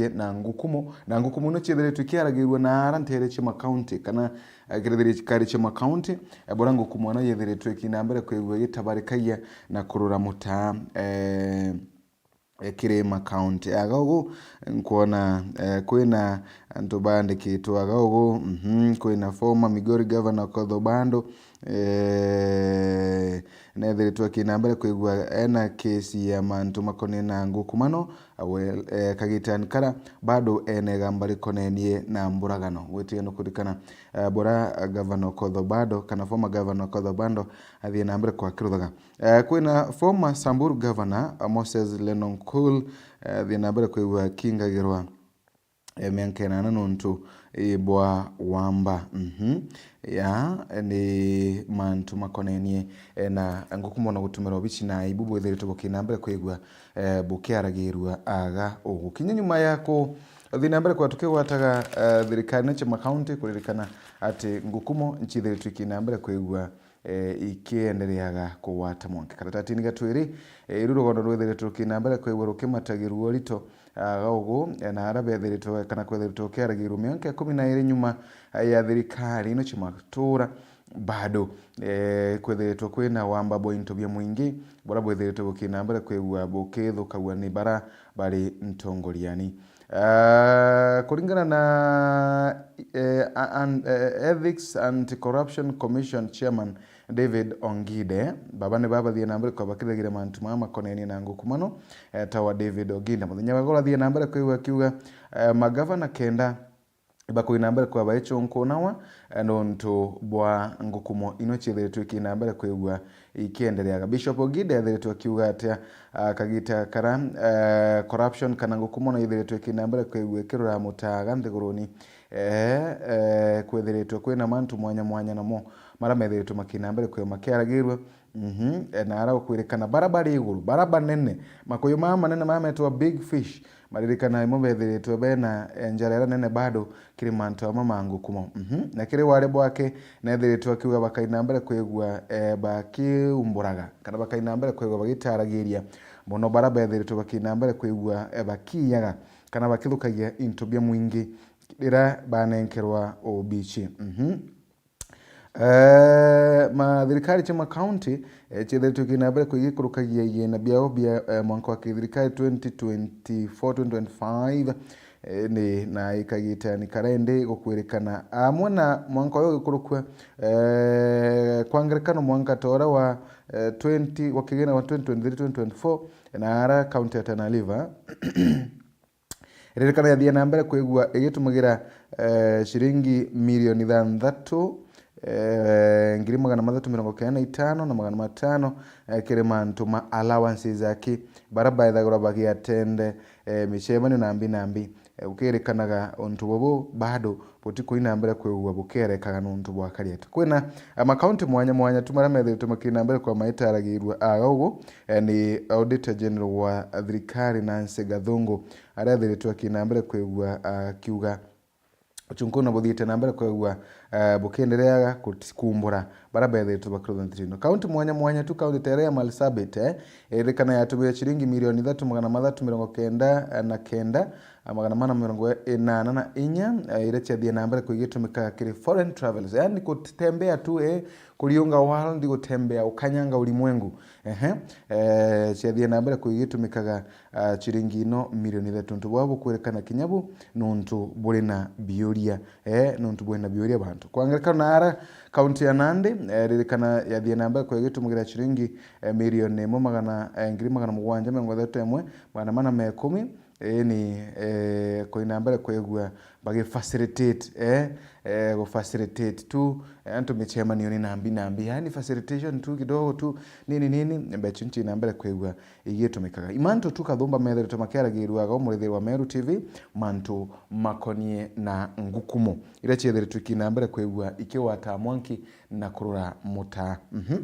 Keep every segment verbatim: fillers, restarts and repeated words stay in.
ye na ngukumo, na ngukumo ino ciethiritwe ikiaragirua na ara ntere cia makaunti, kana, eh, kiri thirikari cia makaunti, eh, bora ngukumo ino yethiritwe ikina mbere kwigua igitabarikagia na kurura mutaa, eh, eh, kiri makaunti. Aga ugu, nkwona, eh, kwina antu baandikitwe aga ugu, mhm, kwina former Migori Governor Okoth Obado, eh, nethiritwe akina mbere kwigua ena kesi ya mantu makonie na ngukumano, awe, eh, kagitani kara bado ene igamba rikonenie na mburagano. Gwitigana kurikana, eh, bora, eh, Governor Okoth Obado, kana former Governor Okoth Obado, athie na mbere kwa kiruthaga. Eh, kwina former Samburu Governor, eh, Moses Lenonkual, eh, athie na mbere kwigua akingagirwa, eh, mianka inana nontu, eh, bwa wamba. Mhm. Ya, ni mantu makonenie, eh, na ngukumo na gutumira obici na ibu bwithiritwe bukina mbere kwigua, eh, bukiaragirua aga ugu. Kinya nyuma ya kuthina mbere kwa tukigwataga, eh, thirikari na cia makaunti kuririkana ati ngukumo ncithiritwe ikina mbere kwigua eh, ikiendereaga kugwata mwanki. Karatatini ga twiri, eh, iru rugondo rwithiritwe rukina mbere kwigua rukimatagirua urito, ah, ga ugu, eh, na ara bethiritwe kana kwethiritwe gukiaragirua mianka ikumi na iri nyuma, eh, ya thirikari ino cia matura, bado, eh, kwethiritwe kwina wamba bwa into bia mwingi, bura bwethiritwe bukina mbere kwigua bukithukagua ni bara bari ntongoriani. Ah, kuringana na, eh, a-, an-, eh, Ethics and Corruption Commission Chairman David Ongide, baba ni babathie na mbere kwa bakithagira mantu maa makonenie na ngukumano, eh, ta wa David Ongide. Muthenya wa goro athie na mbere kwigua akiuga, eh, magavana kenda bakwina mbere kwa baicunkunawa, eh, nontu bwa ngukumo ino ciethiritwe ikina mbere kwigua ikiendereaga. Bishop Ongide ethiritwe akiuga atia, ah, kagita kara, eh, corruption kana ngukumo no ithiritwe ikina mbere kwigua ikirura mutaga nthiguruni, eh, eh, kwethiritwe kwina mantu mwanya mwanya namo mara methiritwe makina mbere kwigua makiaragirua. Mhm, eh, na ara gukwirikana bara bari iguru, bara banene, makuyu maa manene mara metwa big fish, maririkana imo bethiritwe bena, eh, njara iria nene bado kiri mantu ama ma ngukumo. Mhm, na kiri wari bwake, nethiritwe akiuga bakaina mbere kwigua, eh, bakiumburaga, kana bakaina mbere kwigua bagitaragiria mono bara bethiritwe bakina mbere kwigua, eh, bakiyaga, kana bakithukagia into bia mwingi riria banenkerwa obici. Mhm. Eh, ma thirikari cia makaunti, eh, ciethiritwe kina mbere kwigikurukagia igina biao bia, eh, mwanka wa kithirikari twenty twenty-four, twenty twenty-five, eh, ni na ikagitani karendi gukwirikana amwe na mwanka uyu ugikurukua, eh, kwa ngerekano mwanka ta uria wa, eh, twenty, wa kigina wa twenty twenty-three, twenty twenty-four, na ara kaunti ya Tana River. Ririkana yathie na mbere kwigua igitumagira, eh, ciringi milioni ithanthatu, eh, ngiri magana mathatu mirongo kenda na itano na magana matano, eh, kiri mantu ma allowances aki bara baethagirwa bagiatende, eh, micemanio nambi nambi. Eh, gukirikanaga untu bubu bado butikuina mbere kwigua bukerekaga nontu bwa kariatu. Kwina, eh, makaunti mwanya mwanya tu maria methiritwe makina mbere kwa maitaragirua aga ugu, eh, ni Auditor General wa thirikari Nancy Gathungu, aria ethiritwe akina mbere kwigua akiuga uchunkuno buthiite na mbere kwigua, eh, bukiendereaga kuti-, kumbura bara bethiritwe bakirutha nthitino. Kaunti mwanya mwanya tu, kaunti ta iria ya Marsabit, eh, iririkana yatumire ciringi milioni ithatu magana mathatu mirongo kenda na kenda, magana mana mirongo inana na inya, eh, iria ciathie na mbere kwigitumikaga kiri foreign travels, yani kutembea tu, eh, kuriunga world, gutembea, ukanyanga ulimwengu. Ehe, eh, ciathie na mbere kwigitumikaga, ah, ciringi ino milioni ithatu. Untu bwao bukwirikana kinya bu nuntu buri na biuria, eh, nuntu buri na biuria bantu. Kwa ngerekano na ara kaunti ya Nandi, eh, ririkana yathie na mbere kwigitumugira ciringi, eh, milioni imwe magana, eh, ngiri magana mugwanja mirongo ithatu na imwe, magana mana ma ikumi, Ii ni, eh, kuina mbere kwigua bagi facilitate, eh, eh, gu facilitate tu, eh, antu micemanio ni nambi nambi, yani facilitation tu kidogo tu, nini nini, mbeca nchina mbere kwigua igitumikaga. Imantu tu kathumba methiritwe makiaragirua aga umurithiri wa Meru T V, mantu makonie na ngukumo iria ciethiritwe ikina mbere kwigua ikiwata mwanki na kurura mutaa. Mhm.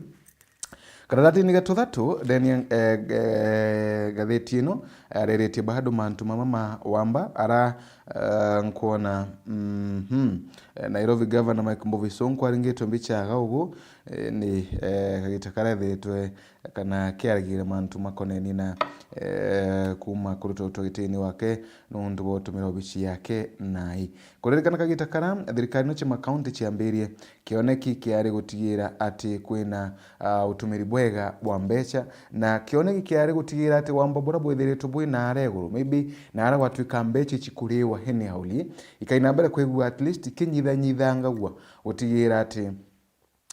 Karatatini ga tuthatu, ndeni ya, eh, eh, ngathiti ino, eh, areritie bado mantu mama ma wamba, ara, eh, nkwona, mhm, eh, Nairobi Governor Mike Mbuvi Sonko aringitwe mbica aga ugu, eh, ni, eh, kagita karia ethiritwe kana kiaragire mantu makonenie na, eh, kuuma kurutwa utwa gitini wake nuntu bwa utumira obici yake nai. Kuririkana kagita kara thirikari ino cia makaunti ciambirie, kioneki kiari gutigira ati kwina, ah, utumiri bwega bwa mbeca, na kioneki kiari gutigira ati wamba bura bwithiritwe bwi naara iguru, maybe naara gwatwika mbeca ici kuriwa anyhow, ikaina mbere kwigua at least kinyithanyithangagua gutigira ati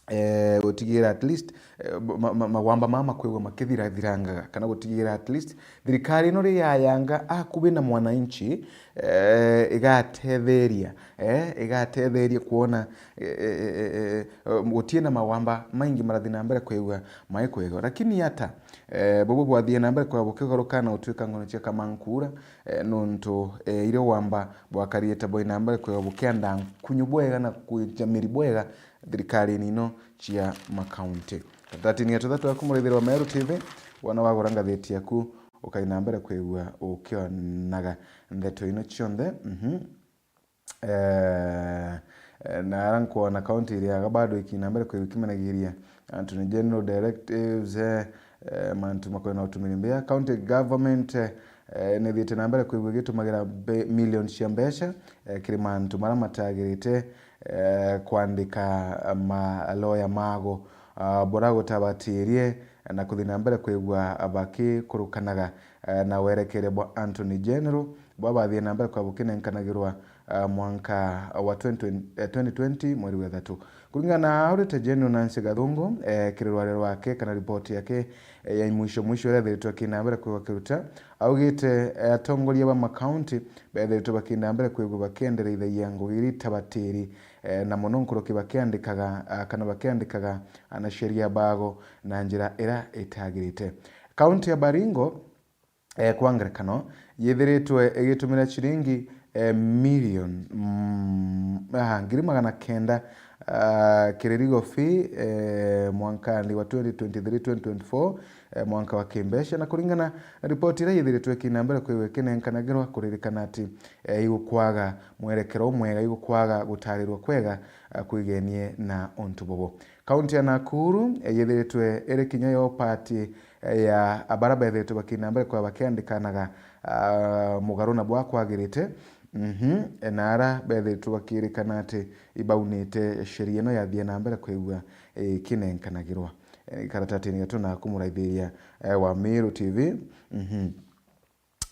eh, gutigira at least, eh, ma-, ma-, magwamba mama makwigua makithirathirangaga, kana gutigira at least thirikari ino ri yayanga akubi na mwananchi, eh, igatetheria, eh, igatetheria kuona, eh, eh, eh, eh, eh, gutie na magwamba maingi marathi na mbere kwigua mai kwigwa. Lakini ata, eh, bubu bwathie na mbere kwigua bukigaruka na gutwika ngono cia kamankura, eh, nuntu, eh, irio wamba bwakarie ta bwai na mbere kwigua bukienda nkunyu bwega na kujamiri bwega thirikarine ino cia makaunti. Karatini ya tuthatu aku murithiri wa Meru T V, wona wagura ngathiti yaku, ukaina mbere kwigua ukionaga ndeto ino cionthe. Mhm. Eh, eh, na ara nkwona kaunti iriaga bado ikina mbere kwigua ikimenagiria Attorney General directives, eh, eh, mantu makwena utumiri mbia. County government, eh, eh, nithiite na mbere kwigua igitumagira mbe-, million cia mbeca, eh, kiri mantu mara matagirite, eh, kwandika maloya mago, ah, bura gutabatirie, na kuthi na mbere kwigua bakikurukanaga, eh, na werekeria bwa Attorney General, bwa bathie na mbere kwa bukinenkanagirwa, ah, mwanka wa twenty twenty, eh, twenty twenty mweri wa ithatu. Kuringana na Auditor General Nancy Gathungu, eh, kiri rware rwake kana ripoti yake, eh, ya mwisho mwisho iria ethiritwe akina mbere kwigua akiruta, augite, eh, atongoria ba makaunti bethiritwe bakina mbere kwigua bakiendereithagia ngugi iria itabatiri, eh, na mono nkuruki bakiandikaga, ah, kana bakiandikaga, ah, na sheria bago na njira iria itagirite. Kaunti ya Baringo, eh, kwa ngerekano, yithiritwe igitumira ciringi, eh, million, mm, ah, ngiri magana kenda, ah, kiri legal fee, eh, mwankani wa twenty twenty-three, twenty twenty-four, eh, mwanka wa kimbeca, na kuringana na ripoti iria yithiritwe ikina mbere kwigua ikinenkanagirwa, kuririkana ati, eh, igukwaga mwerekero umwega, igukwaga gutarirwa kwega, eh, kwigenie na untu bubu. Kaunti ya Nakuru, eh, yithiritwe iri kinya yo part, eh, ya abara bethiritwe bakina mbere kwa bakiandikanaga, ah, mugaru na bwa kwagirite. Mhm. Eh, na ara bethiritwe bakirikana ati ibaunite sheria ino yathie na mbere kwigua, eh, ikinenkanagirwa. Eh, karatatini gatu naku muraithiria, eh, wa Meru T V. Mhm.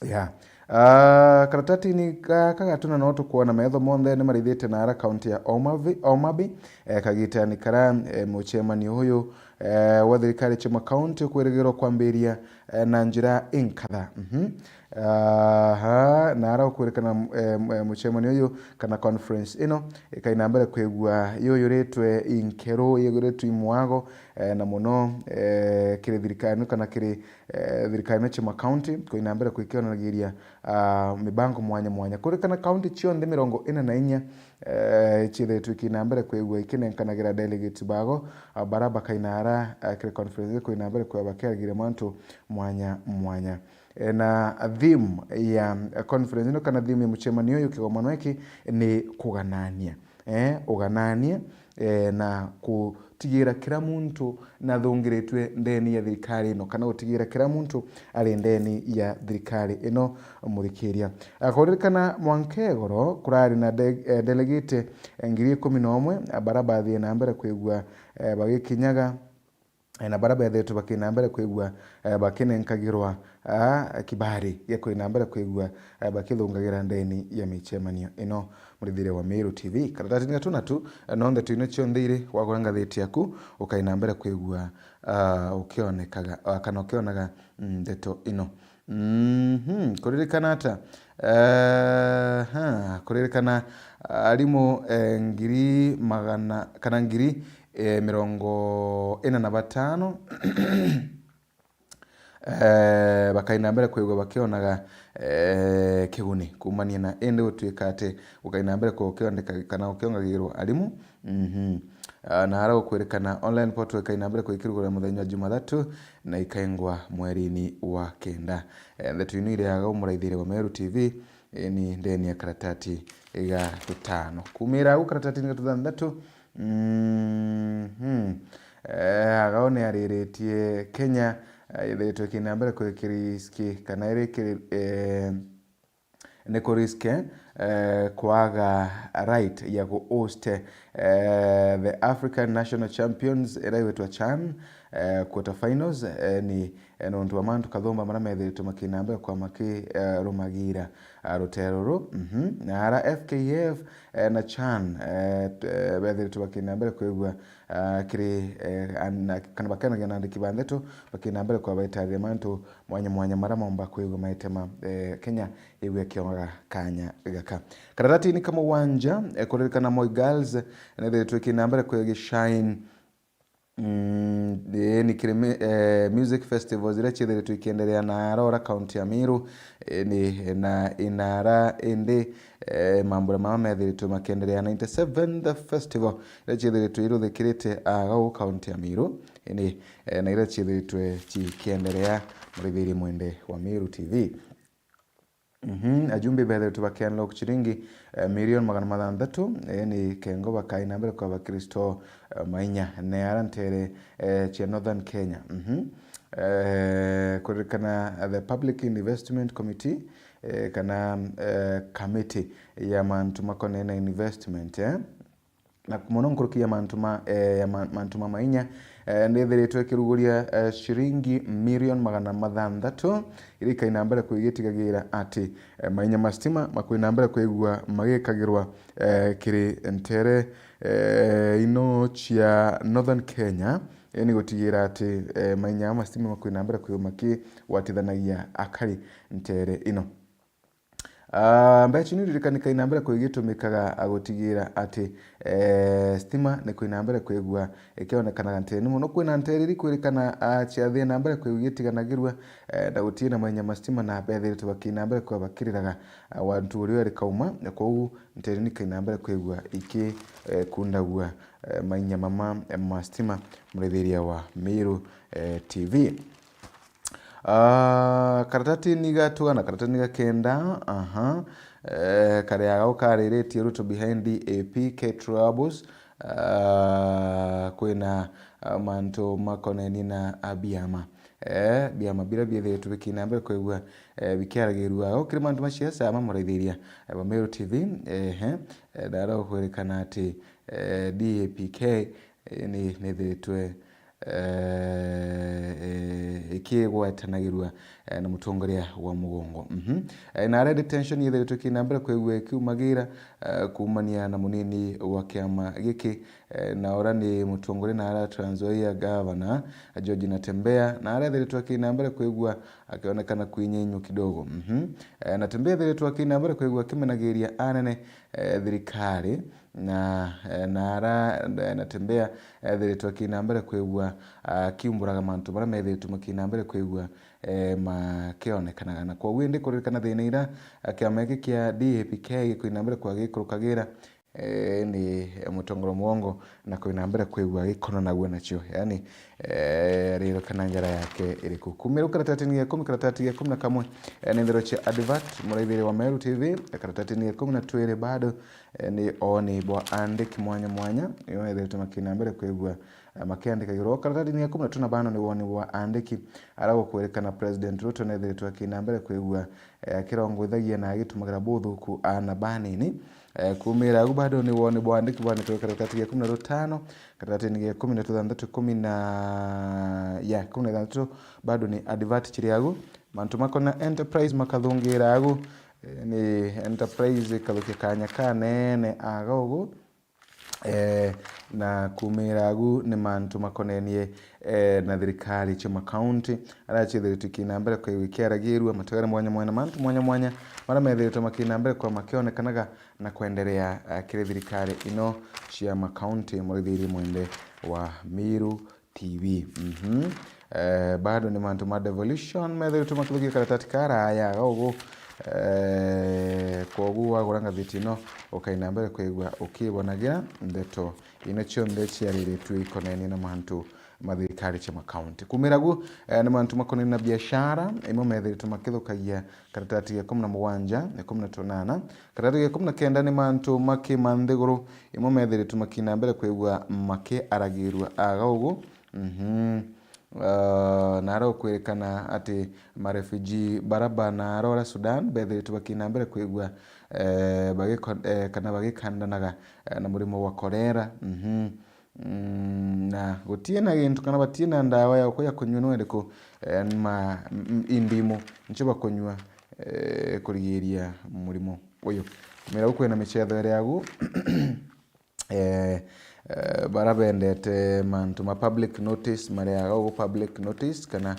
Ya. Ah, karatatini gaka gatuna no tukwona metho monthe ni marithite na ara kaunti ya Homa Bay, Homa Bay, eh, kagitani kara, eh, mucemanio uyu, eh, wa thirikari cia makaunti ukwirigirwo kwambiria, eh, na njira inkatha. Mhm. Aha, na ara ukwirikana, eh, eh, mucemanio uyu kana conference ino, ikaina mbere kwigua yuyuritwe inkeru, yuyuritwe imwago, eh, na mono, eh, kiri thirikari ino kana kiri eh, thirikari ino cia makaunti, kuina mbere kwikionanagiria, ah, mibango mwanya mwanya. Kuririkana kaunti cionthe mirongo ina na inya, eh, ciithiritwe ikina mbere kwigua ikinenkanagira delegate bago, ah, bara bakaina ara, ah, kiri conference kuina mbere kwigua bakiaragiria mantu mwanya mwanya. Eh, na theme ya, eh, conference ino kana theme ya mucemanio uyu, kigomano giki ni kuganania. Eh, uganania, eh, na gutigira kira muntu nathungiritwe ndeni ya thirikari ino, kana gutigira kira muntu ari ndeni ya thirikari ino, muthikiria. Ah, kuririkana mwanka igoro kurari na de-, eh, delegate, eh, ngiri ikumi na umwe, ah, bara bathie na mbere kwigua, eh, bagikinyaga, eh, na bara bethiritwe bakina mbere kwigua, eh, bakinenkagirwa, ah, kibari gia kwina mbere kwigua, eh, bakithungagira ndeni ya micemanio ino. Murithire wa Meru T V, karatatini gatu natu, eh, no ndeto ino cionthe iri, wagura ngathiti yaku, ukaina mbere kwigua, ah, ukionekaga, ah, kana ukionaga, mm, ndeto ino. Mhm, kuririkana ata? Eh, ha, kuririkana arimu, eh, ngiri magana, kana ngiri, eh, mirongo ina na batano, eh, bakaina mbere kwigua bakionaga, eh, kiguni kumania na indi gutuika ati gukaina mbere kwigua ukiondeka kana ukiongagirwa arimu. Mhm. Ah, na ara gukwirikana online portal ikaina mbere kwikirugura muthenya wa Jumathatu na ikaingwa mwerini wa kenda. Eh, ndeto ino ireaga umuraithiria wa Meru T V, eh, ni ndeni ya karatati ga tutano. Kumira au karatatini ga tuthanthatu, mhm. eh, Agao ni ariritie Kenya, eh, ithiritwe ikina mbere kwikiriski kana irikiri, eh, ni kuriske, eh, kwaga right ya ku host, eh, the African National Champions iria igwitwa CHAN, eh, quarter finals, eh, ni, eh, nontu wa mantu kathumba maria methiritwe makina mbere kwa maki, eh, rumagira, ah, rutere ruru. Mhm. Na ara F K F, eh, na CHAN, eh, t-, eh, bethiritwe bakina mbere kwigua, ah, kiri, eh, an-, kana bakenagia na andiki ba ndeto bakina mbere kwa baitariria mantu mwanya mwanya maria maumba kwigua maitema, eh, Kenya igwe kiongaga kanya gaka. Karatatini ka mugwanja, eh, kuririkana Moi Girls, eh, nethiritwe ikina mbere kwigua shine. Mm, ii ni kiri mi-, eh, music festivals iria ciithiritwe ikienderea na Arora, kaunti ya Meru, ii ni na Inara, indi, eh, mambura mama methiritwe makienderea ninety-seventh Festival iria ciithiritwe iruthikirite Agau, kaunti ya Meru, indi, eh, na iria ciithiritwe cikienderea, murithiri mwende wa Meru T V. Mhm, ajumbe bethiritwe bakiunlock ciringi, eh, milioni magana mathanthatu, eh, ni kengo bakaina mbere kwa Bakristo, eh, mainya ne ara ntere, eh, cia Northern Kenya. Mhm. Eh, kuririkana the Public Investment Committee, eh, kana, eh, kamiti ya mantu makonene na investment, eh. Na mono nkuruki ya mantu ma, eh, ya ma-, mantu ma mainya, eh, nithiritwe ikiruguria, eh, ciringi milioni magana mathanthatu, iria ikaina mbere kwigitigagira ati, eh, mainya ma stima makwina mbere kwigua magikagirwa, eh, kiri ntere, eh, ino cia Northern Kenya, eh, ni gutigira ati, eh, mainya ma stima makwina mbere kwigua makigwatithanagia akari ntere ino. Ah, mbeca ni ririkani kaina mbere kwigitumikaga gutigira ati, eh, stima ni kwina mbere kwigua ikionekanaga ntere ni mono. Kwina ntere iri kwirikana, ah, cia thina mbere kwigua igitiganagirua, eh, na gutina mainya ma stima na bethiritwe bakina mbere kwa bakiriraga, ah, wantu uria eri kauma, na kwou ntere ni kaina mbere kwigua iki, eh, kundagua, eh, mainya mama, eh, ma stima, murithiria wa Meru, eh, T V. Ah, karatatini ga tugana, karatatini ga kenda, aha. Eh, karia gau kariritie Ruto behind D A P K troubles. Ah, kwina, ah, mantu makoneni na, ah, biama. Eh, biama biria biethiritwe bikina mbere kwigua, eh, bikiaragirua. Au kiri mantu ma siasa ama muraithiria, eh, ba Meru T V, ehe, eh, nara ukwirikana ati, eh, D A P K, eh, ni, nithiritwe eh, eh, ikigwatanagirua, eh, na mutongoria wa mugongo. Mhm. Eh, na ara detention yethiritwe ikina mbere kwigua ikiumagira, eh, kuumania na munini wa kiama giki, eh, na ura ni mutongoria na ara Trans Nzoia Governor, George Natembeya, na ara ethiritwe akina mbere kwigua akionekana kwinyainywa kidogo. Mhm. Eh, Natembeya ethiritwe akina mbere kwigua akimenagiria anene, eh, thirikari, na, eh, na ara, eh, Natembeya ethiritwe akina mbere kwigua akiumburaga mantu maria methiritwe makina mbere kwigua, eh, makionekanaga. Na kwoguo indi kuririkana thina ira, eh, kiama giki kia D A P K gikwina mbere kwa gikurukagira, eh, ni mutongoria mugongo na kwina mbere kwigua gikonanagua nacio. Yani, eh, ririkana njara yake iriku. Kumira karatatini ga ikumi, karatati ga ikumi na kamwe, eh, ni nthero cia advert, muraithiri wa Meru T V, eh, karatati ga ikumi na twiri bado, eh, ni ooni bwa andiki mwanya mwanya, nio methiritwe makina mbere kwigua, eh, makiandikagirwa. Karatati ga ikumi na tuna bano ni woni bwa andiki, ara gukwirikana President Ruto nethiritwe akina mbere kwigua, eh, akirongothagia na agitumagira buthuku aana banini. Eh, kumira agu bado ni woni bwa andiki bwanitwe karatati ga ikumi na rutano, karatati ga ikumi na tuthanthatu, ikumi na, ya, ikumi na ithanthatu bado ni advert ciri agu. Mantu makona enterprise makathungira agu, eh, ni enterprise ikathukia kanya kanene aga ugu. Eh, na kumira agu ni mantu makonenie, eh, na thirikari cia makaunti, aria ciethiritwe ikina mbere kwigua ikiaragirua, mategere mwanya mwanya, mantu mwanya mwanya, maria methiritwe makina mbere kwa makionekanaga na kwenderea, eh, kiri thirikari ino cia makaunti, murithiri mwende wa Meru T V. Mhm. Eh, bado ni mantu ma devolution methiritwe makithukia karatati karaya ugu. Eh, kwogu wagura ngathiti ino, ukaina mbere kwigua ukibonagira ndeto ino cionthe ciariritwe ikonenie na mantu ma thirikari cia makaunti. Kumira gu, eh, ni mantu makonenie na biashara, imo methiritwe makithukagia karatati ga ikumi na mugwanja, ikumi na tunana. Karatati ga ikumi na kenda ni mantu ma kimanthiguru, imo methiritwe makina mbere kwigua makiaragirua aga ugu. Mhm. Ah, na ara ukwirikana ati marefugee bara ba na ara ura Sudan bethiritwe bakina mbere kwigua, eh, bagiko-, eh, kana bagikandanaga, eh, na murimo wa kolera. Mhm. Mm, na gutie na gintu kana batie na ndawa ya uku ya kunyua no iriku, eh, ma, m-, m-, indimu nicio bakunyua, eh, kurigiria murimo uyu. Kumira gukwina michetho iri agu, eh, eh, bara bendete mantu ma public notice, mareaga ugu public notice, kana,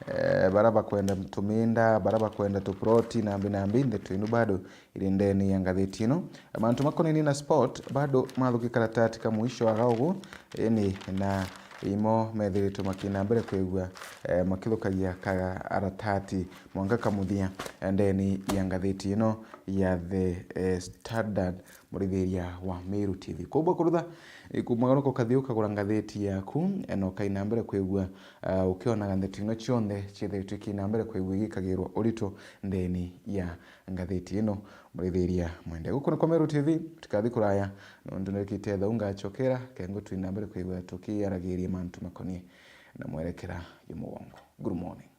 eh, bara bakwenda tuminda, bara bakwenda tuploti, nambi nambi, ndeto inu bado iri ndeni ya ngathiti ino. Mantu makonainie na sport, bado mathuki karatati ka mwisho aga ugu, ini na imo methiritwe makina mbere kwigua, eh, makithukagia karatati mwanka kamuthia, eh, ndeni ya ngathiti ino ya The, eh, Standard, murithiria wa Meru T V. Koguo kurutha, eh, kumagaruka ukathi ukagura ngathiti yaku, eh, na ukaina mbere kwigua, ah, ukionaga ndeto ino cionthe ciethiritwe ikina mbere kwigua igikagirwa urito ndeni ya ngathiti ino, murithiria mwende. Guku ni kwa Meru T V, tikathi kuraya, nontu ndirikite thau ngachokera, kengo twina mbere kwigua tukiaragiria mantu makonie na mwerekera jumubongo. Good morning.